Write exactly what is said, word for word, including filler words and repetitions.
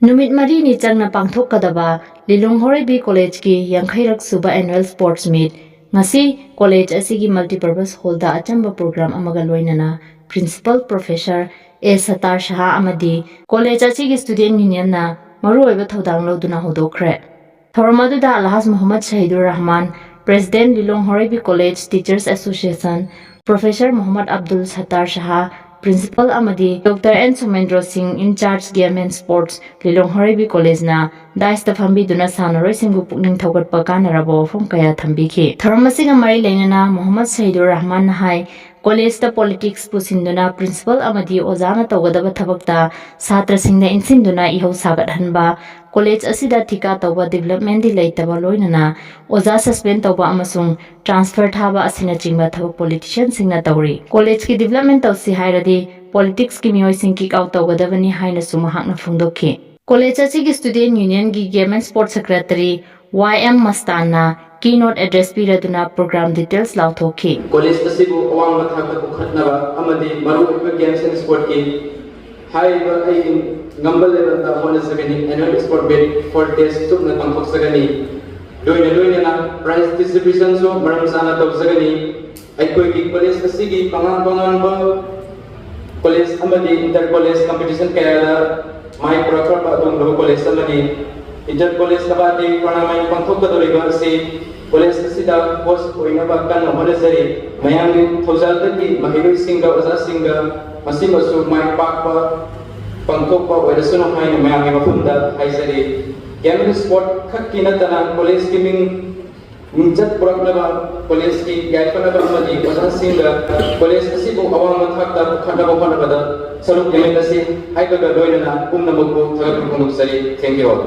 ꯅꯨꯃꯤꯠ ꯃꯔꯤꯅꯤ ꯆꯪꯅ ꯄꯥꯡꯊꯣꯛꯀꯗꯕ ꯂꯤꯂꯣꯡ ꯍꯣꯔꯩꯕꯤ ꯀꯣꯂꯦꯖꯀꯤ ꯌꯥꯡꯈꯩꯔꯛ ꯁꯨꯕ annual sports meet ꯉꯁꯤ ꯀꯣꯂꯦꯖ ꯑꯁꯤꯒꯤ multipurpose hallꯗ ꯑꯆꯝꯕ program ꯑꯃꯒ ꯂꯣꯏꯅꯅ principal professor ꯑꯦ ꯁꯇꯥꯔ ꯁꯍꯥ ꯑꯃꯗꯤ ꯀꯣꯂꯦꯖ ꯑꯁꯤꯒꯤ student unionꯅ ꯃꯔꯨꯑꯣꯏꯕ ꯊꯧꯗꯥꯡ ꯂꯧꯗꯨꯅ ꯍꯧꯗꯣꯛꯈ꯭ꯔꯦ꯫ ꯊꯧꯔꯝ ꯑꯗꯨꯗ Alhaj Mohammad Sahidur Rahman, president Lilong Haoreibi college teachers association, professor Mohammad Abdul Sattar Shah, principal ꯑꯃꯗꯤ doctor N Somendro Singh, in charge game and sports, Lilong ꯍꯣꯔꯩꯕꯤ ꯀꯣꯂꯦꯖꯅ dais ꯐꯝꯕꯤꯗꯨꯅ ꯁꯥꯟꯅꯔꯣꯏꯁꯤꯡꯕꯨ ꯄꯨꯛꯅꯤꯡ ꯊꯧꯒꯠꯄ ꯀꯥꯟꯅꯔꯕ ꯋꯥꯐꯝ ꯀꯌꯥ ꯊꯝꯕꯤꯈꯤ꯫ ꯊꯧꯔꯝ ꯑꯁꯤꯒ ꯃꯔꯤ ꯂꯩꯅꯅ ꯃꯣꯍꯝꯃꯗ ꯁꯍꯤꯗꯨꯔ ꯔꯍꯃꯥꯟꯅ ꯍꯥꯏ, ꯀꯣꯂꯦꯖꯇ politics ꯄꯨꯁꯤꯟꯗꯨꯅ principal ꯑꯃꯗꯤ ꯑꯣꯖꯥꯅ ꯇꯧꯒꯗꯕ ꯊꯕꯛꯇ ꯁꯥꯇ꯭ꯔꯁꯤꯡꯗ ꯏꯟꯁꯤꯟꯗꯨꯅ ꯏꯍꯧ ꯁꯥꯒꯠꯍꯟꯕ, ꯀꯣꯂꯦꯖ ꯑꯁꯤꯗ ꯊꯤꯀꯥ ꯇꯧꯕ developmentꯗꯤ ꯂꯩꯇꯕ ꯂꯣꯏꯅꯅ ꯑꯣꯖꯥ suspend ꯇꯧꯕ ꯑꯃꯁꯨꯡ transfer ꯊꯥꯕ ꯑꯁꯤꯅꯆꯤꯡꯕ ꯊꯕꯛ politicianꯁꯤꯡꯅ ꯇꯧꯔꯤ꯫ ꯀꯣꯂꯦꯖꯀꯤ development ꯇꯧꯁꯤ ꯍꯥꯏꯔꯗꯤ politicsꯀꯤ ꯃꯤꯑꯣꯏꯁꯤꯡ kick out ꯇꯧꯒꯗꯕꯅꯤ ꯍꯥꯏꯅꯁꯨ ꯃꯍꯥꯛꯅ ꯐꯣꯡꯗꯣꯛꯈꯤ꯫ ꯀꯣꯂꯦꯖ ꯑꯁꯤꯒꯤ student unionꯒꯤ game and sports secretary Y M ꯃꯁꯇꯥꯟꯅ keynote address ꯄꯤꯔꯗꯨꯅ program details ꯂꯥꯎꯊꯣꯛꯈꯤ꯫ ꯀꯣꯂꯦꯖ ꯑꯁꯤꯕꯨ ꯑꯋꯥꯡꯕ ꯊꯥꯛꯇ ꯄꯨꯈꯠꯅꯕ ꯑꯃꯗꯤ ꯃꯔꯨꯑꯣꯏꯕ games and sportsꯀꯤ ꯍꯥꯏꯔꯤꯕ ꯑꯩꯒꯤ ꯉꯝꯕ levelꯗ ꯍꯣꯠꯅꯖꯒꯅꯤ꯫ Annual sport meet four days ꯆꯨꯞꯅ ꯄꯥꯡꯊꯣꯛꯆꯒꯅꯤ꯫ ꯂꯣꯏꯅ ꯂꯣꯏꯅꯅ prize distributionꯁꯨ ꯃꯔꯝ ꯆꯥꯅ ꯇꯧꯖꯒꯅꯤ꯫ ꯑꯩꯈꯣꯏꯒꯤ ꯀꯣꯂꯦꯖ ꯑꯁꯤꯒꯤ ꯇꯣꯉꯥꯟ ꯇꯣꯉꯥꯟꯕ ꯀꯣꯂꯦꯖ ꯑꯃꯗꯤ inter college competition ꯀꯌꯥꯗ ꯃꯥꯏ ꯄꯨꯔꯛꯈ꯭ꯔꯕ ꯑꯗꯨꯒꯨꯝꯂꯕ ꯀꯣꯂꯦꯖ ꯑꯃꯅꯤ꯫ Inter college ꯀꯕꯥꯗꯤ tournament ꯄꯥꯡꯊꯣꯛꯀꯗꯧꯔꯤꯕ ꯑꯁꯤ ꯀꯣꯂꯦꯖ ꯑꯁꯤꯗ coach ꯑꯣꯏꯅꯕ ꯀꯟꯅ ꯍꯣꯠꯅꯖꯔꯤ꯫ ꯃꯌꯥꯝꯒꯤ ꯊꯧꯖꯥꯜꯗꯒꯤ ꯃꯍꯩꯔꯣꯏꯁꯤꯡꯒ ꯑꯣꯖꯥꯁꯤꯡꯒ ꯃꯁꯤꯃꯁꯨ ꯃꯥꯏ ꯄꯥꯛꯄ ꯄꯥꯡꯊꯣꯛꯄ ꯑꯣꯏꯔꯁꯅꯨ ꯍꯥꯏꯅ ꯃꯌꯥꯝꯒꯤ ꯃꯐꯝꯗ ꯍꯥꯏꯖꯔꯤ꯫ Game and sport ꯈꯛꯀꯤ ꯅꯠꯇꯅ ꯀꯣꯂꯦꯖꯀꯤ ꯃꯤꯡ ꯃꯤꯡꯆꯠ ꯄꯨꯔꯛꯅꯕ, ꯀꯣꯂꯦꯖꯀꯤ ꯌꯥꯏꯐꯅꯕ ꯑꯃꯗꯤ ꯑꯣꯖꯥꯁꯤꯡꯒ ꯀꯣꯂꯦꯖ ꯑꯁꯤꯕꯨ ꯑꯋꯥꯡꯕ ꯊꯥꯛꯇ ꯄꯨꯈꯠꯅꯕ ꯍꯣꯠꯅꯕꯗ ꯁꯔꯨꯛ ꯌꯥꯃꯤꯟꯅꯁꯤ ꯍꯥꯏꯕꯒ ꯂꯣꯏꯅꯅ ꯄꯨꯝꯅꯃꯛꯄꯨ ꯊꯥꯒꯠꯄ ꯐꯣꯡꯗꯣꯛꯆꯔꯤ꯫ Thank you all.